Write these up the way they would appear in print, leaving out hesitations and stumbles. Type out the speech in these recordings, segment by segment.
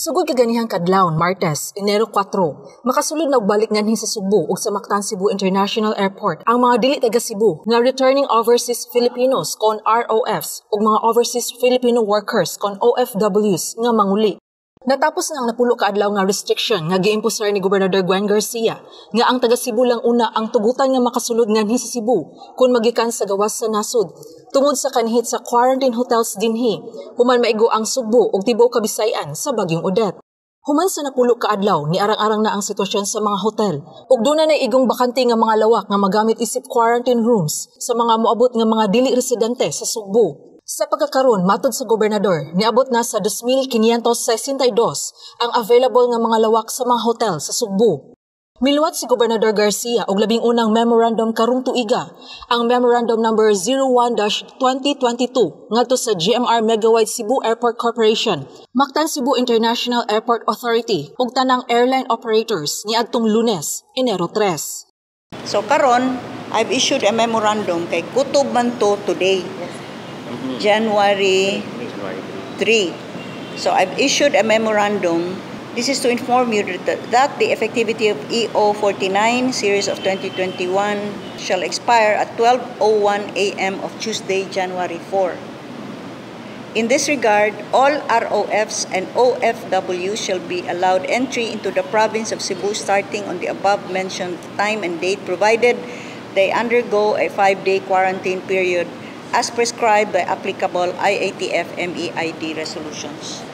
Sugod kaganihang kadlawon, Martes, Enero 4, makasulod na og balik nganhi sa Sugbo ug sa Mactan Cebu International Airport ang mga dili taga Cebu nga returning overseas Filipinos kon ROFs ug mga overseas Filipino workers kon OFWs nga manguli. Natapos na ang 10 ka adlaw nga restriction nga giimposar ni Gobernador Gwen Garcia nga ang taga Cebu lang una ang tugutan nga makasulod nganhi sa Cebu kung magikan sa gawas sa nasod tungod sa kanhit sa quarantine hotels dinhi human maigo ang Sugbo ug tibuok Kabisayan sa Bagyong Odette. Human sa 10 ka adlaw, niarang-arang na ang sitwasyon sa mga hotel ug duna na igong bakante nga mga lawak nga magamit isip quarantine rooms sa mga moabot nga mga dili residente sa Sugbo. Sa pagkakaron, matod sa gobernador, niabot na sa 2,562 ang available nga mga lawak sa mga hotel sa Sugbo. Miluwat si Gobernador Garcia og 11 memorandum karong tuiga, ang Memorandum Number 01-2022 ngadto sa GMR Megawide Cebu Airport Corporation, Mactan Cebu International Airport Authority ug tanang airline operators niadtong Lunes, Enero 3. So karon, I've issued a memorandum kay kutob man to today, January 3. So I've issued a memorandum. This is to inform you that the effectivity of EO 49 series of 2021 shall expire at 12:01 a.m. of Tuesday, January 4. In this regard, all ROFs and OFWs shall be allowed entry into the province of Cebu starting on the above mentioned time and date, provided they undergo a 5-day quarantine period as prescribed by applicable IATF MEID resolutions.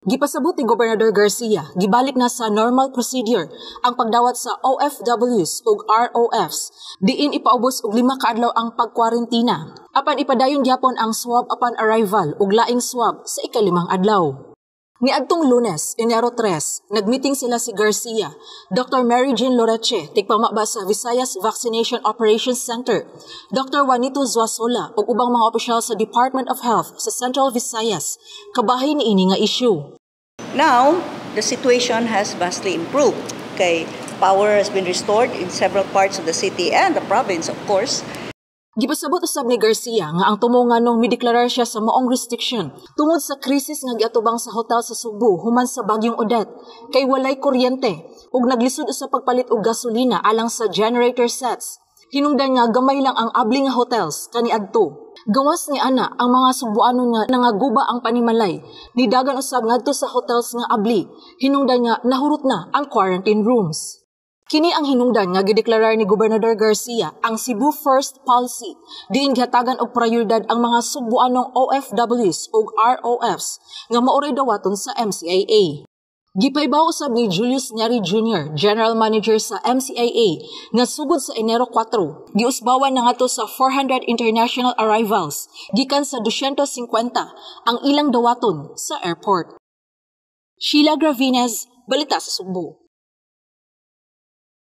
Gipasabot ni Gobernador Garcia, gibalik na sa normal procedure ang pagdawat sa OFWs ug ROFs. Diin ipaubos og 5 ka adlaw ang pagkwarentina. Apan ipadayon gyapon ang swab upon arrival ug laing swab sa ikalimang adlaw. Niadtong Lunes, Enero 3, nagmeeting sila si Garcia, Dr. Mary Jean Loreche, tigpamaba sa Visayas Vaccination Operations Center, Dr. Juanito Zuasola ug ubang mga opisyal sa Department of Health sa Central Visayas, kabahin niini nga issue. Now, the situation has vastly improved. Okay, power has been restored in several parts of the city and the province, of course. Gipasabot usab ni Garcia nga ang tumo nganong mideklarar siya sa maong restriction tungod sa krisis nga giatubang sa hotel sa Sugbo human sa Bagyong Odette kay walay kuryente ug naglisod sa pagpalit og gasolina alang sa generator sets. Hinungdan nga gamay lang ang abli nga hotels kaniadto. Gawas ni ana, ang mga Sugbuanon nga nangaguba ang panimalay nidagan usab ngadto sa hotels nga abli. Hinungdan nga nahurot na ang quarantine rooms. Kini ang hinungdan nga gideklarar ni Gobernador Garcia ang Cebu First Policy diin gihatagan og prioridad ang mga Sugbuanong OFWs ug ROFs nga maoray dawaton sa MCIA. Gipaibaw usab ni Julius Neri Jr., General Manager sa MCIA, nga sugod sa Enero 4, giusbawan na ngadto sa 400 international arrivals gikan sa 250 ang ilang dawaton sa airport. Sheila Gravines, Balita sa Sugbo.